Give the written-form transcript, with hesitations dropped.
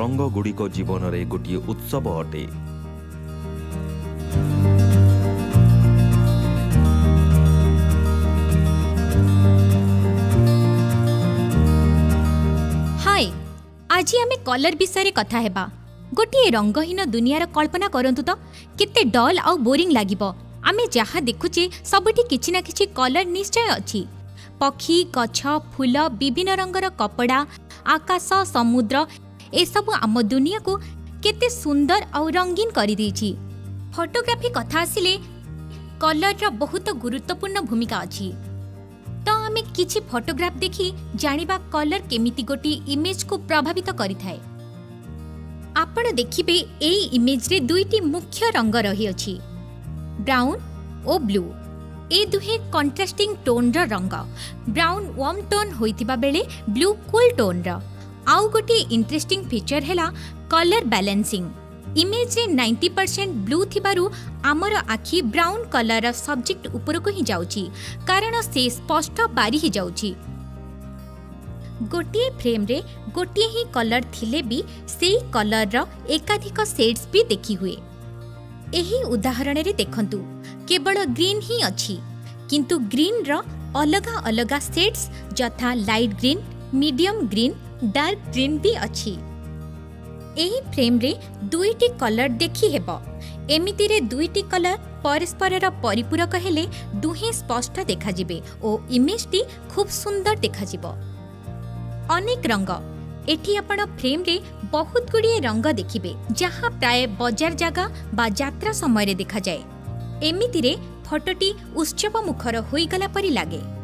ରଙ୍ଗଗୁଡ଼ିକ ଜୀବନରେ ଗୋଟିଏ ଉତ୍ସବ ଅଟେ। ହାଏ, ଆଜି ଆମେ କଲର୍ ବିଷୟରେ କଥା ହେବା। ଗୋଟିଏ ରଙ୍ଗହୀନ ଦୁନିଆର କଳ୍ପନା କରନ୍ତୁ ତ, କେତେ ଡଲ୍ ଆଉ ବୋରିଂ ଲାଗିବ। ଆମେ ଯାହା ଦେଖୁଛେ, ସବୁଠି କିଛି ନା କିଛି କଲର୍ ନିଶ୍ଚୟ ଅଛି। ପକ୍ଷୀ, ଗଛ, ଫୁଲ, ବିଭିନ୍ନ ରଙ୍ଗର କପଡ଼ା, ଆକାଶ, ସମୁଦ୍ର, ଏସବୁ ଆମ ଦୁନିଆକୁ କେତେ ସୁନ୍ଦର ଆଉ ରଙ୍ଗୀନ କରିଦେଇଛି। ଫଟୋଗ୍ରାଫି କଥା ଆସିଲେ କଲର୍ର ବହୁତ ଗୁରୁତ୍ୱପୂର୍ଣ୍ଣ ଭୂମିକା ଅଛି। ତ ଆମେ କିଛି ଫଟୋଗ୍ରାଫ ଦେଖି ଜାଣିବା କଲର୍ କେମିତି ଗୋଟିଏ ଇମେଜକୁ ପ୍ରଭାବିତ କରିଥାଏ। ଆପଣ ଦେଖିବେ, ଏଇ ଇମେଜରେ ଦୁଇଟି ମୁଖ୍ୟ ରଙ୍ଗ ରହିଅଛି, ବ୍ରାଉନ୍ ଓ ବ୍ଲୁ। ଏ ଦୁହେଁ କଣ୍ଟ୍ରାଷ୍ଟିଂ ଟୋନ୍ର ରଙ୍ଗ। ବ୍ରାଉନ୍ ୱାର୍ମ ଟୋନ୍ ହୋଇଥିବା ବେଳେ ବ୍ଲୁ କୁଲ୍ ଟୋନ୍ର। ଆଉ ଗୋଟିଏ ଇଣ୍ଟରେଷ୍ଟିଂ ଫିଚର ହେଲା କଲର୍ ବାଲାନ୍ସିଂ। ଇମେଜରେ 90% ବ୍ଲୁ ଥିବାରୁ ଆମର ଆଖି ବ୍ରାଉନ୍ କଲର୍ର ସବଜେକ୍ଟ ଉପରକୁ ହିଁ ଯାଉଛି, କାରଣ ସେ ସ୍ପଷ୍ଟ ବାରି ହେଇଯାଉଛି। ଗୋଟିଏ ଫ୍ରେମ୍ରେ ଗୋଟିଏ ହିଁ କଲର୍ ଥିଲେ ବି ସେଇ କଲର୍ର ଏକାଧିକ ସେଡ୍ସ ବି ଦେଖିହୁଏ। ଏହି ଉଦାହରଣରେ ଦେଖନ୍ତୁ, କେବଳ ଗ୍ରୀନ୍ ହିଁ ଅଛି, କିନ୍ତୁ ଗ୍ରୀନ୍ର ଅଲଗା ଅଲଗା ସେଡ୍ସ ଯଥା light green, medium green, dark green ବି ଅଛି। ଏହି ଫ୍ରେମ୍ରେ ଦୁଇଟି କଲର୍ ଦେଖି ହେବ। ଏମିତିରେ ଦୁଇଟି କଲର୍ ପରସ୍ପରର ପରିପୂରକ ହେଲେ ଦୁହେଁ ସ୍ପଷ୍ଟ ଦେଖାଯିବେ ଓ ଇମେଜଟି ଖୁବ୍ ସୁନ୍ଦର ଦେଖାଯିବ। ଅନେକ ରଙ୍ଗ। ଏଠି ଆପଣ ଫ୍ରେମ୍ରେ ବହୁତ ଗୁଡ଼ିଏ ରଙ୍ଗ ଦେଖିବେ, ଯାହା ପ୍ରାୟ ବଜାର ଜାଗା ବା ଯାତ୍ରା ସମୟରେ ଦେଖାଯାଏ। ଏମିତିରେ ଫଟୋଟି ଉତ୍ସବ ମୁଖର ହୋଇଗଲା ପରି ଲାଗେ।